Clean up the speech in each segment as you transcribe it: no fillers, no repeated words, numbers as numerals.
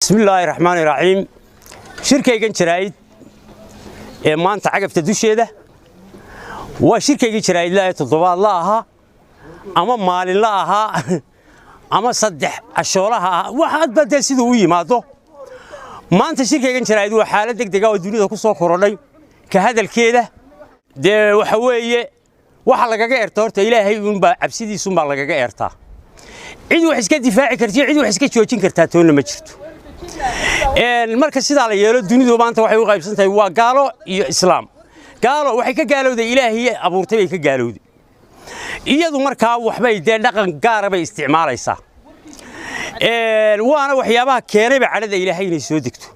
Bismillaahi raxmaani raxiim. Shirkaygan jaraa'id ee maanta cagafta dusheeda waa shirkaygii jaraa'idla ee toddobaadla ahaa ama maalinla ahaa ama 3 cashoolaha ah, wax adba dee siduu u yimaado. Maanta shirkaygan jaraa'id waa xaalad degdega oo dunida ku soo korodhay ka hadalkeeda. Dee waxa weeye, waxa lagaga eerta horta Ilaahay uunbaa, cabsidiisuunbaa lagaga eertaa. Cid wax iska difaaci kartiyo cid wax iska joojin kartaa toonna ma jirto. Marka sidaa la yeelo, dunidu maanta waxay u qaybsan tahay waa gaalo iyo islaam. Gaalo waxay ka gaalowday Ilaahii abuurtay bay ka gaalowday iyadu. Markaa waxbay dee dhaqan gaara bay isticmaalaysaa, waana waxyaabaha keenayba cadhada Ilaahay inay soo degto.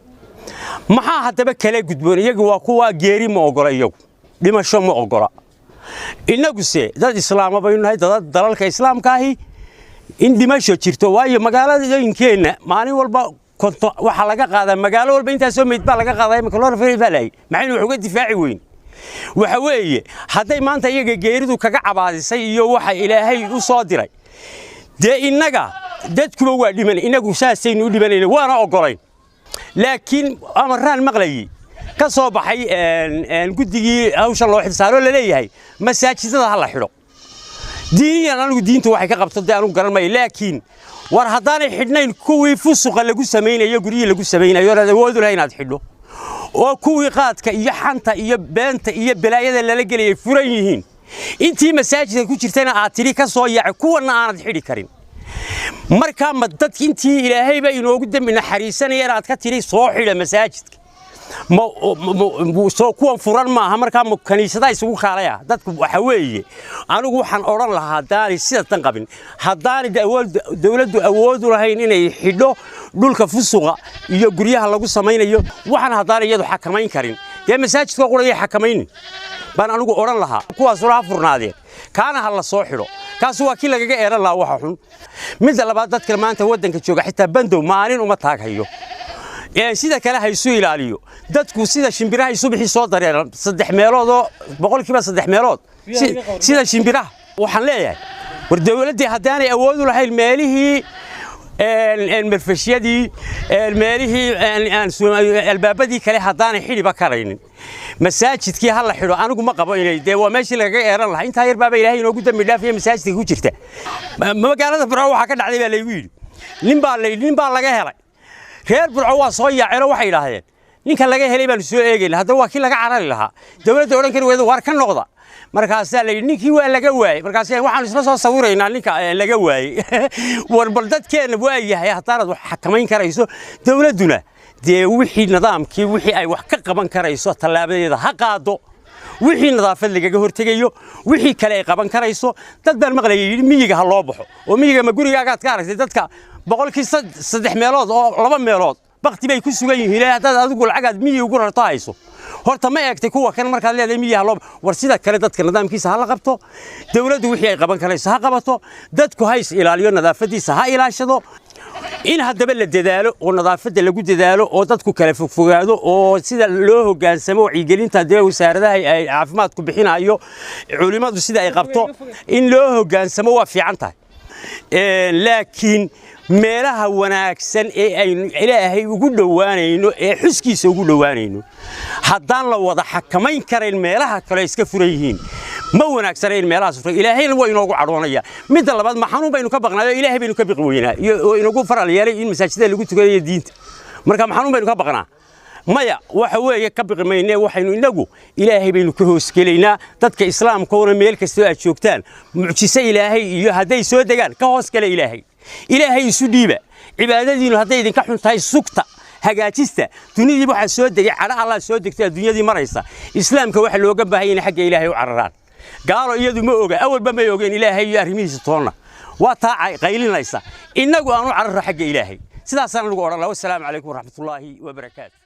Maxaa haddaba kala gudboon? Iyagu waa kuwa geeri ma ogola, iyagu dhimasho ma ogola. Innaguse dad islaama baynu nahay. Dalalka islaamka ahi in dhimasho jirto, waayo magaaladooyinkeenna maalin walba waxaa laga qaadaa, magaalo walba intaasoo meyd baa laga qaadaa. Imika loo baa laayay, maxaynu wax uga difaaci weyn? Waxa weeye, hadday maanta iyaga geeridu kaga cabaadisay iyo waxa Ilaahay u soo diray, dee innaga dadkuba waa dhiman. Innagu saasaynu u dhimanayna, waana oggolayn. Laakiin amaraan maqlayey ka soo baxay guddigii hawsha loo xilsaaroo laleeyahay masaajidada ha la xidho. Diiniyan anigu diintu waxay ka qabto dee anugu garan maayo, laakiin war haddaanay xidhnayn kuwii fusuqa lagu samaynayo, guryihii lagu samaynayo onaad awood u lahay inaad xidho, oo kuwii qaadka iyo xanta iyo beenta iyo balaayada lala gelayay furan yihiin, intii masaajidka ku jirtayna aad tidhi ka soo yaacay, kuwanna aanad xidhi karin, markaa ma dadki intii Ilaahayba inoogu dembi naxariisanaya inaad ka tidhi soo xidha masaajidka, soo kuwan furan maaha? Markaa ma kaniisadaha isugu kaalaya dadku? Waxa weeye, anigu waxaan odhan lahaa, haddaanay sida tan qabin, haddaanay dowladdu awood u lahayn inay xidho dhulka fusuqa iyo guryaha lagu samaynayo waxaan, haddaanay iyadu xakamayn karin, dee masaajidka qurayay xakamaynin baan anigu odhan lahaa. Kuwaasuna ha furnaadeen, kaana ha la soo xidho. Kaasi waa kii lagaga eeran lahaa waxa xun. Midda labaad, dadka maanta waddanka jooga xitaa bandow maalin uma taaghayo. Sida kale ha isu ilaaliyo dadku, sida shimbiraha subaxii soo dareeran 3 meelood oo 3% meelood sida shimbiraha. Waxaan leeyahay, war dowladdii haddaanay awood u lahayn meelihii marfashyadii, meelihii albaabadii kale haddaanay xidhiba karaynin, masaajidkii ha la xidho. Anigu ma qabo inay dee waa meeshii lagaga eeran lahaa. Intaa yar baaba Ilaahay inoogu dambi dhaafaya masaajidka ku jirta. Magaalada Burco waxaa ka dhacday baa laygu yidhi, nin baa laga helay. Reer Burco waa soo yaaceenoo waxay yidhaahdeen, ninka laga helay baanu soo eegayna. Haddaba waa kii laga carari lahaa, dowladda odhan kari weyda, waar ka noqda. Markaasaa la yidhi ninkii waa laga waayey. Markaas waxaanu isla soo sawiraynaa ninka laga waayey. War bal dadkeenna waa yahay, haddaanad wax xakamayn karayso, dowladduna dee wixii nidaamkii, wixii ay wax ka qaban karayso tallaabadeeda ha qaado, wixii nadaafad lagaga hortegayo, wixii kale ay qaban karayso. Dad baan maqlayay yidhi miyiga ha loo baxo. Oo miyiga ma gurigaagaad ka aragtay? Dadka 3% meelood oo 2 meelood bakti bay ku sugan yihiin. Haddaad adigu lacagaad miyi ugu rarto hayso, horta ma eegtay kuwa kan markaad leedahay miyi ha loo? War sida kale dadka nidaamkiisa ha la qabto, dowladdu wixii ay qaban karayso ha qabato, dadku ha is ilaaliyo, nadaafadiisa ha ilaashado. In haddaba la dadaalo oo nadaafadda lagu dadaalo oo dadku kala fogfogaado oo sida loo hoggaansamo wacyigelinta dee wasaaradaha ay caafimaadku bixinayo, culimmadu sida ay qabto in loo hoggaansamo waa fiican tahay. Laakiin meelaha wanaagsan ee aynu Ilaahay ugu dhowaanayno ee xuskiisa ugu dhowaanayno, haddaan la wada xakamayn karayn, meelaha kale iska furan yihiin, ma wanaagsana in meelahaas furan. Ilaahayna waa inoogu cadhoonaya. Midda labaad, ma xanuun baynu ka baqnaayo Ilaahay baynu ka biqi weynaa oo inagu faral yeelay in masaajidada lagu tukanayo diinta? Marka ma xanuun baynu ka baqnaa? Maya, waxa weeye ka biqi mayne. Waxaynu inagu Ilaahay baynu ka hoosgelaynaa. Dadka islaamkoona meel kastoo aad joogtaan, mucjiso Ilaahay iyo hadday soo degaan, ka hoosgala Ilaahay. Ilaahay isu dhiiba. Cibaadadiinu hadday idinka xun tahay, sugta, hagaajista. Dunidii waxaa soo degay cadho Allah soo degtay adduunyadii maraysa. Islaamka waxa looga baahan yahay xagga Ilaahay u cararaan. Gaalo iyadu ma oga, awalba may ogeen Ilaahay iyo arrimihiisa toonna, waa taa qaylinaysa. Innagu aan u cararro xagga Ilaahay. Sidaasaan lagu odhan lahaa. Wassalaamu calaykum waraxmatullaahi wabarakaatu.